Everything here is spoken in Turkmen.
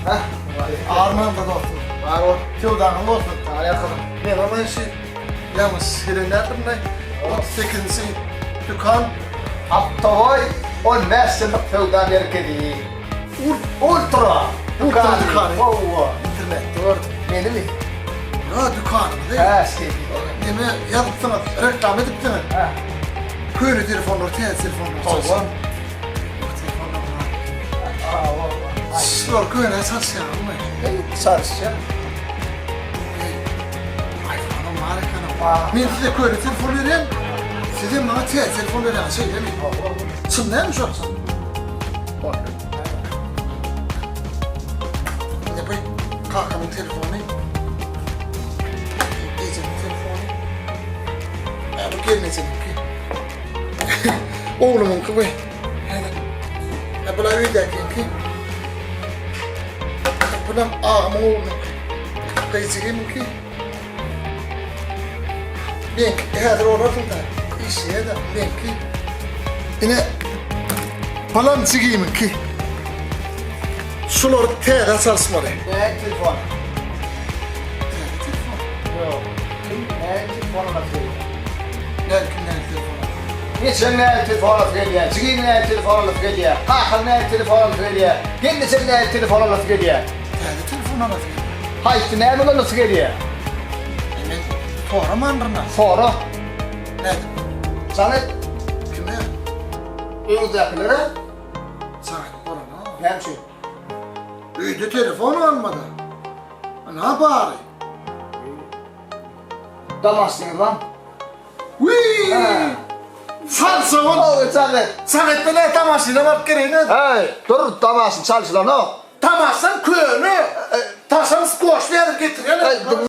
Heh. Armanda dostum. Bar bol. Söwdaňyz bolsun. Saňa ýalkasyn. Men oňa şu ýalňyş gelen däldirin-aý. 38-nji dükan. Aptowoý 15 ýyllyk söwda merkezi. Ultra. Ultra dükany. Hawa. Internetde gördüm. Menimi? Ýa dükanyňyzy. Hä, şeýle. Neme ýazypsyňyz, reklama edipsiňiz. Hä. Köne telefonlar, täze telefonlar. Hawa. Telefonlar bar. Hawa. Şular köne çalyşýarmy? Ey, Çalyşýar. iPhone-um bar eken. Bar. Men size köne telefon berýän, siz hem maňa täze telefon berýäňiz, şeýlemi? Hawa. Çyn dälmi şol? Ine bu kakamyň telefony. Ejemiň telefony. Ä, bu gelnejemiňki. Oglumyňky bu. Häzir. Ä, bular öýdäkiňki. Bulam agamyň oglunyňky. Gyzjygymyňky. Meňki häzir olarsyň da. Işleýär-de meňki. Ine balam jigimiňki. Şulary täze çalyşmaly. Näme telefon? Täze telefon. Ýok. Kim näme telefon alasy gelýär? Näme kim näme telefon? Ejeň näme telefon alasy gelýär? Jigiň näme telefon alasy gelýär? Kakaň näme telefon alasy gelýär? Gelnejeň näme telefon alasy gelýär? Täze telefon alasy gelýär. Haýsy näme alasy gelýär? E, men soramandyryn. Sora. Nädip? Jaň et. Kime? Öňüňdäkilere. Jaň edip bolanok. Näme üçin? Öýde telefon almady. Ana bary. Damaşdyňyz lan. Wiý! Salsa ol. Oý, jaň et. Jaň etmeli, tamaşyna baryp geleýin. Heý, dur, damaşyny çalşylanok. Tamaşdan köne. Taşam skoçly ýazyp getirýärler.